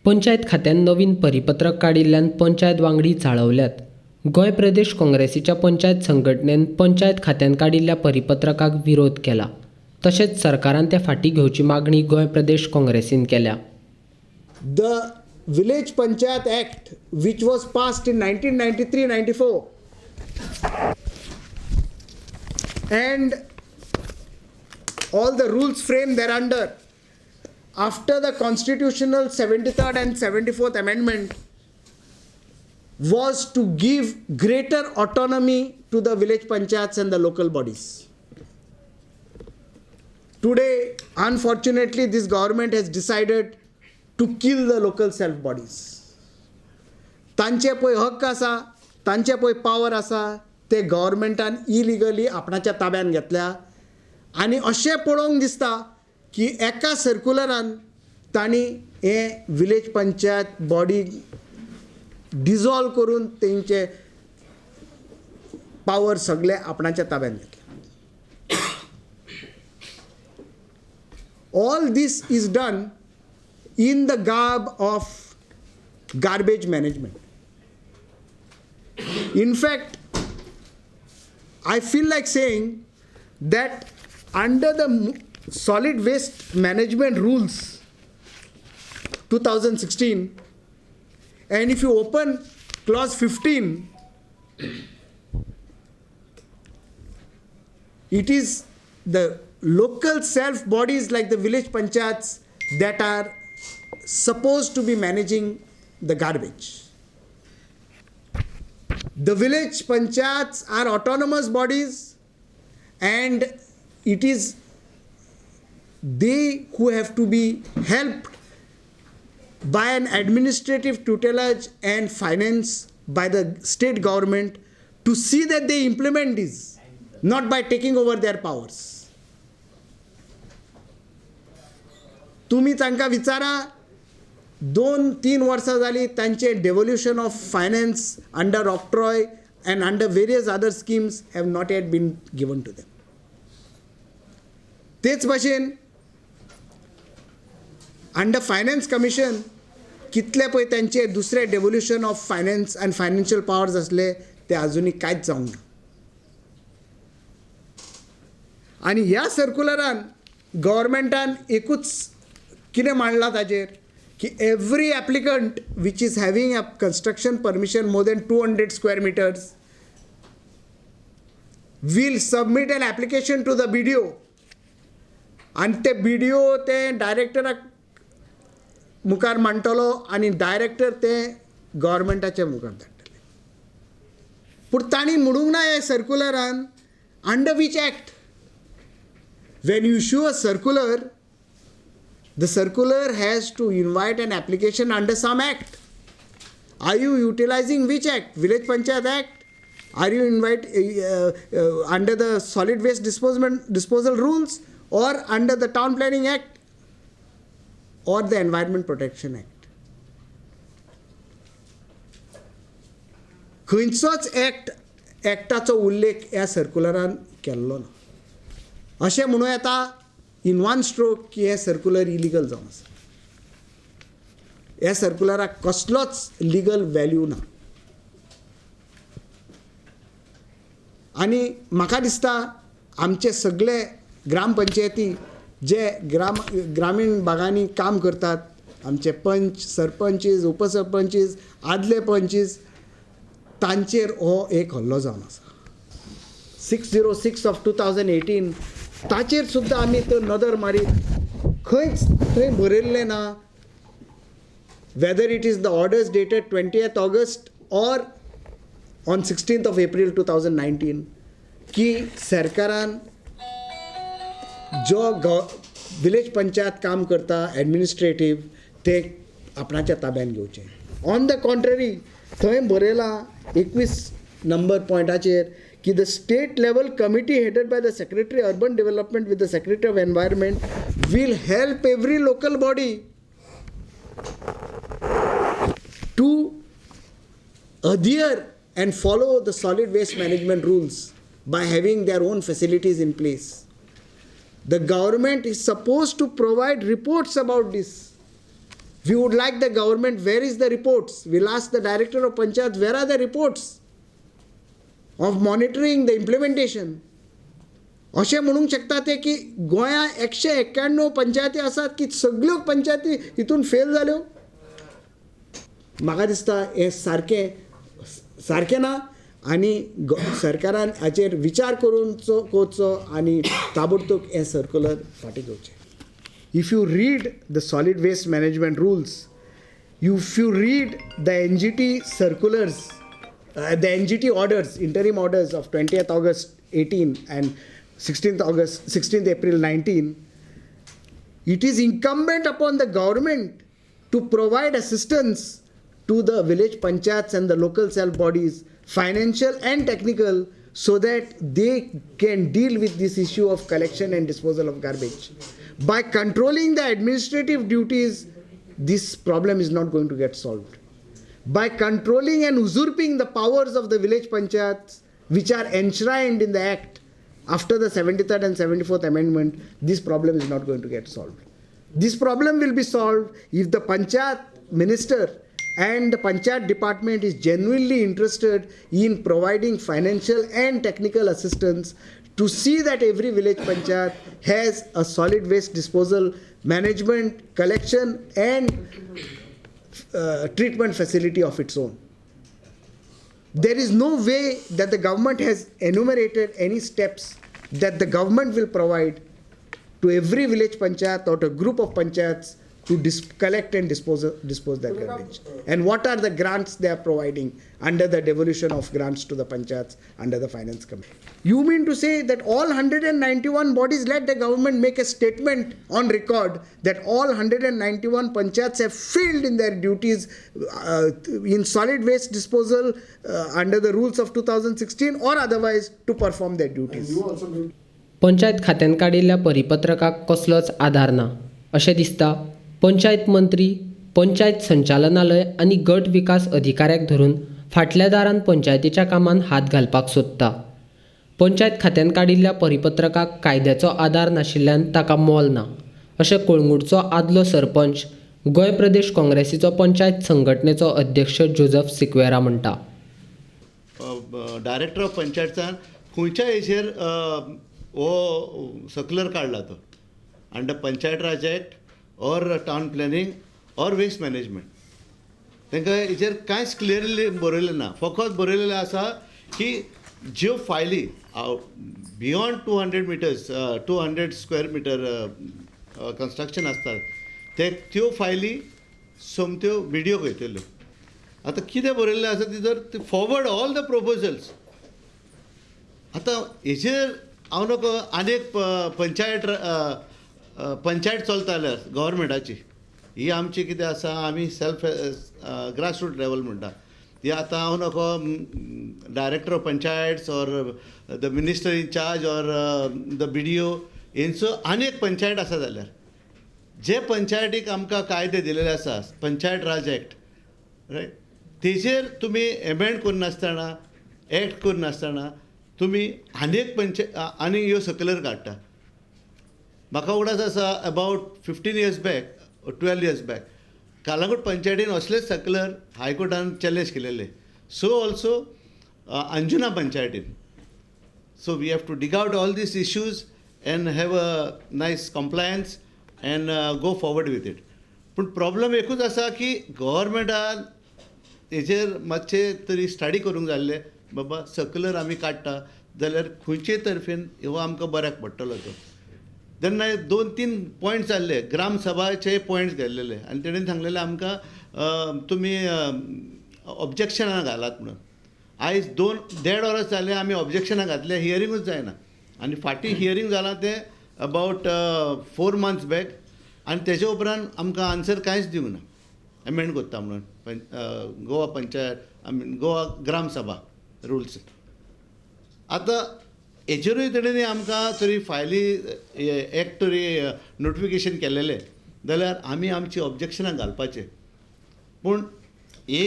पंचायत खात्यान नवीन परिपत्रक काडिल्ल्यान पंचायत वांगडी चाळवल्यात. गोंय प्रदेश काँग्रेसीच्या पंचायत संघटनेन पंचायत खात्यान काडिल्ल्या परिपत्रकाक विरोध केला. तशेंच सरकारान ते फाटीं घेवची मागणी गोंय प्रदेश काँग्रेसीन केल्या. The Village Panchayat Act, which was passed in 1993-94, and all the rules framed thereunder, after the constitutional 73rd and 74th amendment, was to give greater autonomy to the village panchayats and the local bodies. Today, unfortunately, this government has decided to kill the local self bodies. तांचे पळय हक्क आसा, तांचे पळय power आसा, ते गव्हर्मेंटान illegally आपणाच्या ताब्यान घेतल्या. आनी अशें पळोवंक दिसता की एका सर्कुलरान तांणी हें विलेज पंचायत बॉडी डिजॉल्व करून तेंचे पावर सगळे आपणाच्या ताब्यान घेतले. All this is done in the garb of garbage management. In fact, I feel like saying that under the Solid Waste Management Rules 2016, and if you open clause 15, it is the local self bodies like the village panchayats that are supposed to be managing the garbage. The village panchayats are autonomous bodies, and it is they who have to be helped by an administrative tutelage and finance by the state government to see that they implement this, not by taking over their powers. तुम्ही तांकां विचारा, 2-3 वर्सां जालीं तांचे devolution of finance under octroi and under various other schemes have not yet been given to them. तेच भाशेन under finance commission कितले पळय तांचे दुसरे devolution of finance and financial powers आसले ते आजुनूय कांयच जावंक ना. आनी ह्या सर्कुलरान गव्हर्मेंटान एकूच कितें मांडलां ताजेर की every applicant which is having a construction permission more than 200 square meters will submit an application to the B D O, आनी ते बी डी ओ ते डायरेक्टराक मुखार मांडटलो आनी डायरेक्टर ते गव्हर्मेंटाच्या मुखार धाडटले. पूण तांणी म्हणूंक ना ह्या सर्कुलरान under which act. When you issue a circular, the circular has to invite an application under some act. Are you utilizing which act? Village Panchayat Act? Are you invite under the Solid Waste Disposal Rules, or under the Town Planning Act, or the Environment Protection Act? खंयचोच एक्टाचो उल्लेख ह्या सर्कुलरान केल्लो ना. अशें म्हणूं येता in one stroke की हें सर्कुलर इलिगल जावन आसा. ह्या सर्कुलराक कसलोच लिगल व्हॅल्यू ना. आनी म्हाका दिसता आमचे सगळे ग्रामपंचायती जे ग्रामीण भागांनी काम करतात, आमचे पंच, सरपंचीस, उपसरपंचीस, आदले पंचीस, तांचेर हो एक हल्लो जावन आसा. 606 ऑफ 2018 ताचेर सुद्दां आमी त्यो नदर मारीत खंयच थंय बरयल्लें ना whether it is the orders dated 20th August or on 16th of April 2019 की सरकारान जो विलेज पंचायत काम करता एडमिनिस्ट्रेटीव ते आपणाच्या ताब्यान घेवचें. ऑन the contrary थंय बरयलां 21 नंबर पॉयंटाचेर की the state level committee headed by the secretary urban development with the secretary of environment will help every local body to adhere and follow the solid waste management rules by having their own facilities in place. The government is supposed to provide reports about this. We would like the government, where is the reports? We'll ask the director of panchayat, where are the reports of monitoring the implementation? अशें म्हणूंक शकता ते की गोंया 191 पंचायती आसात की सगळ्यो पंचायती हितून फेल जाल्यो. म्हाका दिसता हें सारकें सारकें ना आनी सरकारान हाचेर विचार करून करचो आनी ताबडतोब हें सर्कुलर फाटीं घेवचें. If you read the solid waste management rules, if you read the NGT circulars, the NGT orders, interim orders of 20th August 18 and 16th April 19, it is incumbent upon the government to provide assistance to the village panchayats and the local self bodies, financial and technical, so that they can deal with this issue of collection and disposal of garbage. By controlling the administrative duties, this problem is not going to get solved. By controlling and usurping the powers of the village panchayats, which are enshrined in the act after the 73rd and 74th amendment, this problem is not going to get solved. This problem will be solved if the panchayat minister and the panchayat department is genuinely interested in providing financial and technical assistance to see that every village panchayat has a solid waste disposal management, collection and treatment facility of its own. There is no way that the government has enumerated any steps that the government will provide to every village panchayat or to a group of panchayats to collect and dispose that garbage. And what are the grants they are providing under the devolution of grants to the panchayats under the finance committee? You mean to say that all 191 bodies, let the government make a statement on record that all 191 panchayats have failed in their duties in solid waste disposal under the rules of 2016 or otherwise to perform their duties. Panchayat खात्यान काडिल्ल्या परिपत्रकाक कसलोच आधार ना अशें दिसता. पंचायत मंत्री, पंचायत संचालनालय आनी गट विकास अधिकाऱ्याक धरून फाटल्या दारान पंचायतीच्या कामांत हात घालपाक सोदता. पंचायत खात्यान काडिल्ल्या परिपत्रकाक कायद्याचो आदार नाशिल्ल्यान ताका मोल ना अशें कळंगूटचो आदलो सरपंच, गोंय प्रदेश काँग्रेसीचो पंचायत संघटनेचो अध्यक्ष जोजफ सिक्वेरा म्हणटा. डायरेक्टर ऑफ पंचायतान खंयच्या हेचेर हो सर्कुलर काडला तो under Panchayat Raj act or town planning or waste management, तांकां हेचेर कांयच क्लियरली बरयलें ना. फकत बरयलेलें आसा की ज्यो फायली beyond 200 meters 200 square meter construction आसतात ते त्यो फायली सोमत्यो बिडिओक वयतल्यो. आतां कितें बरयल्लें आसा ती जर फॉवर्ड ऑल the proposals. आतां हेचेर हांव नको आनी एक पंचायत पंचायत चलता जाल्यार गव्हर्मेंटाची ही आमची कितें आसा, आमी सेल्फ ग्रासरूट लेवल म्हणटा ही. आतां हांव नको director of panchayats or the minister in charge or the BDO हेंचो आनी एक पंचायत आसा जाल्यार जे पंचायतीक आमकां कायदे दिलेले आसा पंचायत राज एक्ट रायट, तेजेर तुमी एमेंड करनासतना एक्ट करनासतना तुमी आनी एक पंचायत आनी ह्यो सर्कुलर काडटा. म्हाका उगडास आसा about 15 years back, 12 years back Calangute पंचायतीन असलेच सर्कुलर हायकोर्टान चॅलेंज केलेले. सो ऑल्सो अंजुना पंचायतीन. So we have to dig out all these issues and have a nice compliance and go forward with it. पूण प्रॉब्लम एकूच आसा की गव्हर्मेंटान हेजेर मातशें तरी स्टडी करूंक जाय आसलें, बाबा सर्कुलर आमी काडटा जाल्यार खंयचे तर्फेन हो आमकां बऱ्याक पडटलो तो. तेन्ना 2-3 पॉयंट्स जाल्ले, ग्रामसभाचे पॉयंट्स घाल्लेले आनी तेणेन सांगलेलें आमकां तुमी ऑब्जेक्शनां घालात म्हणून. आयज 2-1.5 वरां जालें आमी ऑब्जेक्शनां घातलें, हियरिंगूच जायना. आनी फाटीं हियरींग जालां तें अबावट 4 months back आनी तेजे उपरांत आमकां आन्सर कांयच दिवंक ना एमेंड करता म्हणून Goa panchayat I mean Goa Gram Sabha rules. आतां हेचेरूय तेणें आमकां तरी फायली एक्ट तरी नोटिफिकेशन केलेलें जाल्यार आमी आमची ऑब्जेक्शनां घालपाचें. पूण ही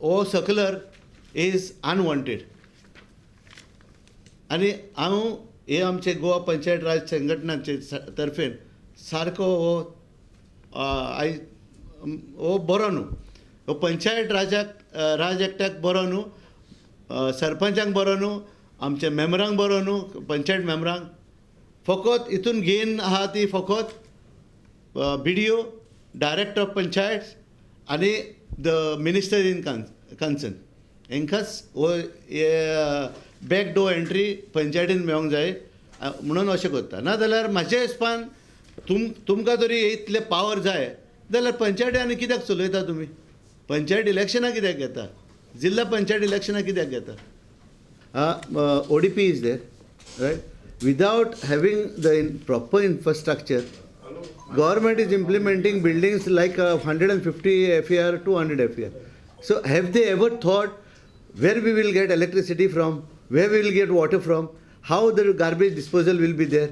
हो सर्कुलर is unwanted आनी हांव हे आमचे गोवा पंचायत राज संघटनाचे तर्फेन सारको हो I हो बरो न्हू. हो पंचायत राजाक राज एक्टाक बरो न्हू, सरपंचांक बरो न्हू, आमच्या मेंबरांक बरो न्हू, पंचायत मेंबरांक. फकत हितून गेन आहा ती फकत BDO, director of panchayat आनी the minister in concern हेंकाच हो बॅक डोर एंट्री पंचायतीन मेळोंक जाय म्हणून अशें करता. नाजाल्यार म्हाज्या हिसपान तुमकां तरी इतले पावर जाय जाल्यार पंचायती आनी कित्याक चलयता तुमी? पंचायत इलेक्शनां कित्याक घेता? जिल्ला पंचायत इलेक्शनां कित्याक घेता? ODP is there, right? Without having the proper infrastructure, government is implementing buildings like 150 FAR, 200 FAR. So have they ever thought where we will get electricity from, where we will get water from, how the garbage disposal will be there?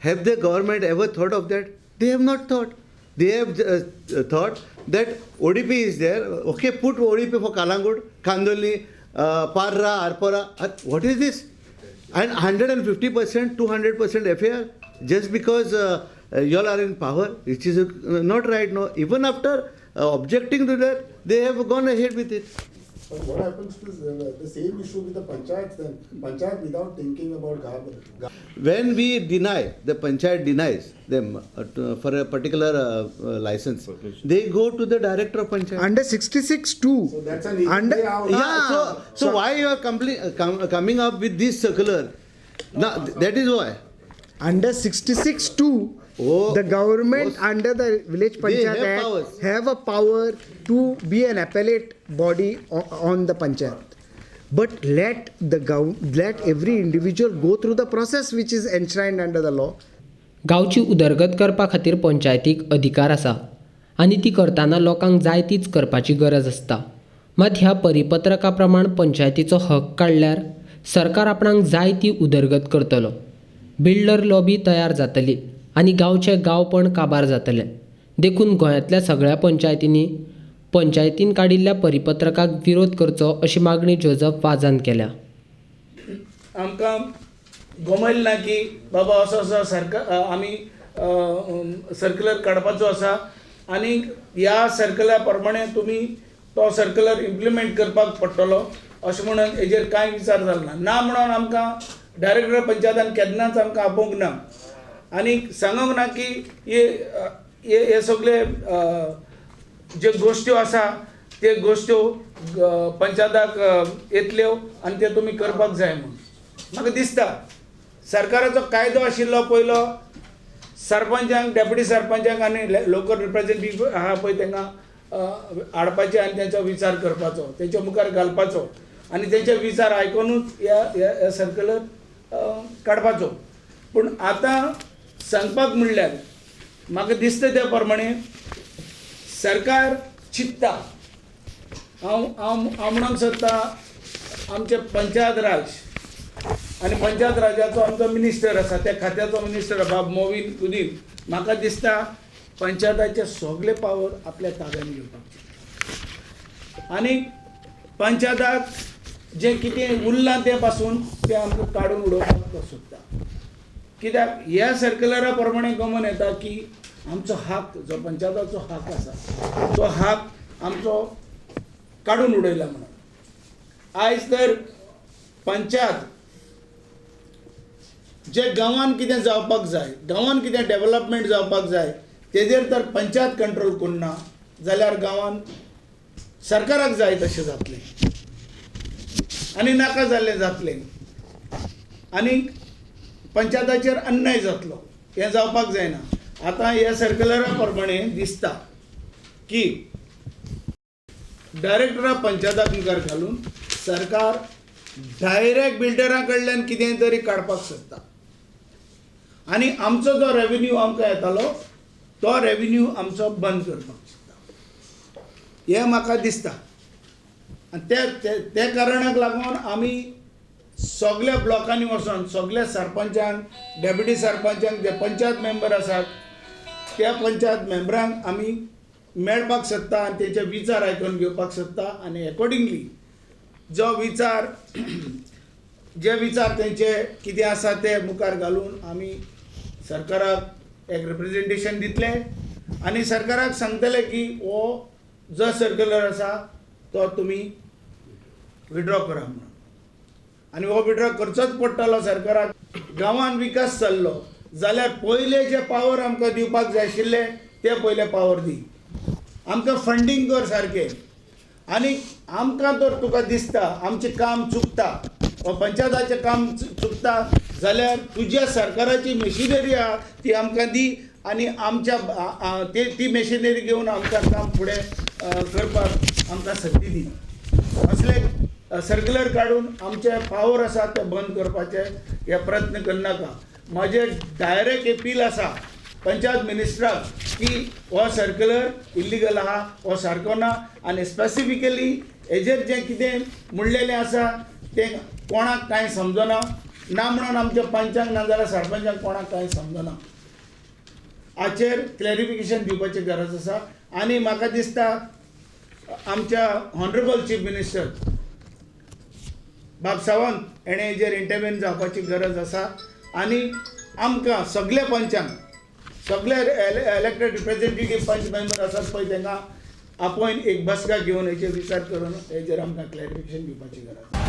Have the government ever thought of that? They have not thought. They have thought that ODP is there. Okay, put ODP for Calangute, Candolim, Parra, Arpora. What is this? And 150%, 200% FAR just because you all are in power, which is not right now. Even after objecting to that, they have gone ahead with it. But what happens to the same issue with the panchayats then? Panchayat without thinking about garbage. When we deny, the panchayat denies them for a particular license, they go to the director of panchayat. Under 66(2). So that's an easy Under, way out. Yeah, so why you are coming up with this circular? Now, that is why. Under 66(2), Oh, the government oh, under the village they panchayat have act powers. have a power to be an appellate body on the panchayat. But let every individual go through the process which is enshrined under the law. गांवची उदरगत करपा खातीर पंचायतीक अधिकार आसा आनी ती करतना लोकांक जाय तीच करपाची गरज आसता. मात ह्या परिपत्रका प्रमाण पंचायतीचो हक काडल्यार सरकार आपणाक जाय ती उदरगत करतलो. बिल्डर लॉबी तयार जातली आनी गांवचें गांवपण काबार जातलें. देखून गोंयांतल्या सगळ्या पंचायतींनी पंचायतीन काडिल्ल्या परिपत्रकाक विरोध करचो अशी मागणी जोजफ वाजान केल्या. आमकां गमयल ना की बाबा असो असो सरकार आमी सर्कुलर काडपाचो आसा आनी ह्या सर्कुलरा प्रमाणे तुमी तो सर्कुलर इम्प्लिमेंट करपाक पडटलो अशें म्हणून हेजेर कांय विचार जालो ना. ना म्हणून आमकां डायरेक्टर पंचायतान केन्नाच आमकां आपोवंक ना आनी सांगूंक ना की हे सगळे ज्यो गोश्ट्यो आसा त्यो गोश्ट्यो पंचायताक येतल्यो आनी त्यो तुमी करपाक जाय म्हणून. म्हाका दिसता सरकाराचो कायदो आशिल्लो पयलो सरपंचांक, डेप्युटी सरपंचांक आनी लोकल रिप्रेझेंटेटीव आहा पळय तांकां हाडपाचें आनी तेंचो विचार करपाचो, तेंच्या मुखार घालपाचो आनी तेंचे विचार आयकुनूच ह्या ह्या सर्कुलर काडपाचो. पूण आतां सांगपाक म्हणल्यार म्हाका दिसता त्या प्रमाणे सरकार चिंत्ता. हांव हांव हांव म्हणूंक सोदता आमचें पंचायत राज आनी पंचायत राजाचो आमचो मिनिस्टर आसा, त्या खात्याचो मिनिस्टर बाब मोविन कुदीन, म्हाका दिसता पंचायताचे सगळे पावर आपल्या ताब्यान घेवपाक आनी पंचायताक जें कितें उरलां तें पासून तें आमकां काडून उडोवपाक तो सोदता. कित्याक ह्या सर्कुलरा प्रमाणे गमन येता की आमचो हक जो पंचायताचो हक आसा तो हक आमचो काडून उडयला म्हणून. आयज तर पंचायत जे गांवान कितें जावपाक जाय, गांवान कितें डेवलपमेंट जावपाक जाय तेजेर तर पंचायत कंट्रोल करुना जाल्यार गांवान सरकाराक जाय तशें जातलें आनी नाका जाल्लें जातलें आनी पंचायताचेर अन्याय जातलो. हें जावपाक जायना. आतां ह्या सर्कुलरा प्रमाणे दिसता की डायरेक्टरा पंचायताक मुखार घालून सरकार डायरेक्ट बिल्डरां कडल्यान कितें तरी काडपाक सोदता आनी आमचो जो रेवेन्यू आमकां येतालो तो रेवेन्यू आमचो बंद करपाक सोदता हें म्हाका दिसता. आनी ते कारणाक लागून आमी सगल्या ब्लॉकांनी वचोन सगल्या सरपंचांक, डेप्युटी सरपंचांक, जे पंचायत मेंबर आसात त्या पंचायत मेंबरांक आमी मेळपाक सोदता आनी तेंचे विचार आयकून घेवपाक सोदता आनी एकॉर्डिंगली जो विचार जे विचार तेंचे कितें आसा ते मुखार घालून आमी सरकाराक एक रिप्रेजेंटेशन दितले. आनी सरकाराक सांगतले की हो जो सर्क्युलर आसा तो तुमी विड्रॉ करा म्हणून. आनी हो विड्रॉ करचोच पडटलो सरकाराक. गांवान विकास जाल्लो जाल्यार पयले जे पावर आमकां दिवपाक जाय आशिल्ले ते पयले पावर दी, आमकां फंडींग कर सारकें. आनी आमकां जर तुका दिसता आमचें काम चुकता वा पंचायताचें काम चुकता जाल्यार तुज्या सरकाराची मशिनरी आहा ती आमकां दी आनी आमच्या ती मशिनरी घेवन आमकां काम फुडें करपाक आमकां संदी दी. असले सर्क्युलर काडून आमचे पावर आसा ते बंद करपाचे हे प्रयत्न करनाका. म्हाजें डायरेक्ट एपील आसा पंचायत मिनिस्टराक की हो सर्क्युलर इल्लिगल आहा, हो सारको ना आनी स्पेसिफिकली हेजेर जें कितें म्हणलेलें आसा तें कोणाक कांय समजना ना म्हणून आमच्या पंचांक ना जाल्यार सरपंचांक कोणाक कांय समजना. हाचेर क्लॅरिफिकेशन दिवपाची गरज आसा. आनी म्हाका दिसता आमच्या ऑनरेबल चीफ मिनिस्टर बाब सावंत हेणें हेजेर इंटरवेन जावपाची गरज आसा. आनी आमकां सगल्या पंचांक सगळे इलेक्टेड रिप्रेझेंटेटीव पंच मेंबर आसात पळय तांकां आपोवन एक बसका घेवन हेचेर विचार करून हेजेर आमकां क्लॅरिफिकेशन दिवपाची गरज आसा.